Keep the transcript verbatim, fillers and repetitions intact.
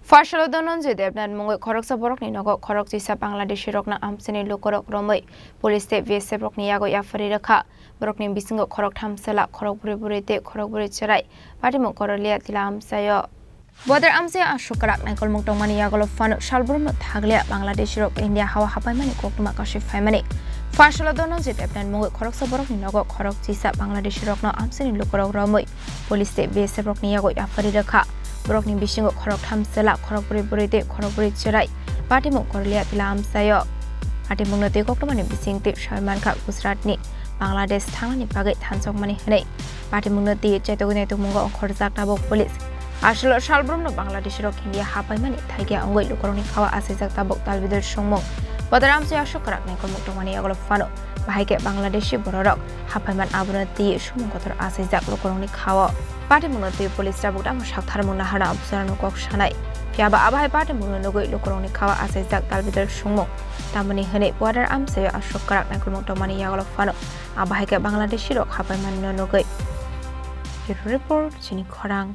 Phaisalo Dhananjay Debnath mungwi khoroksa borokni nogo khorok chisa Bangladeshi rokno amchaini lukurok romwi police tei B S F rokni yago yapharwi rwkha. Borokni bisingo khorok tham chwla, khorok bwrwi bwrwi tei khorok bwrwi chwrai patimung Korolia tila amchaio. Bodar amchaio aswk kwrak naikolmung tongmani yagulo phano salbrumno thakliya Bangladeshi rok India hao hapaimani koktwma kasui phaimani. Phaisalo Dhananjay Debnath mungwi khoroksa borokni nogo khorok chisa Bangladeshi rokno amchaini lukurok romwi police tei B S F rokni yago yapharwi rwkha. Borokni bisingo khorok tham chwla, khorok bwrwi bwrwi tei khorok bwrwi chwrai patimung Korolia tila amchaio. Patimungno twi koktwmani bising twi sawi mankha Gujaratni Bangladesh thangnani bagwi thansokmani hwnwi. Patimungno twi chaitogwi naitukmungo ongkhorjak tabuk police. Aswlo salbrumno Bangladeshi rok India hapaimani thaikia wngwi lukurokni khao achaijak tabuk talbidal songmung. Bodar amchaio aswk kwrak naikolmung tongmani yagulo phano bahai khe Bangladeshi bororok hapaiman abono twi sumung kotor achaijak lukurokni khao. Patimungno twi police tabuk tamo saktharmung naharna officerno kok sanai. Phiyaba abo hai patimungno nugwi lukurokni khao achaijak talbidal songmung. Tamoni hwnwi Bodar amchaio aswk kwrak naikolmung tongmani yagulo phano abo hai khe Bangladeshi rok hapaimanino nugwi. Bureau Report, Chini Khorang.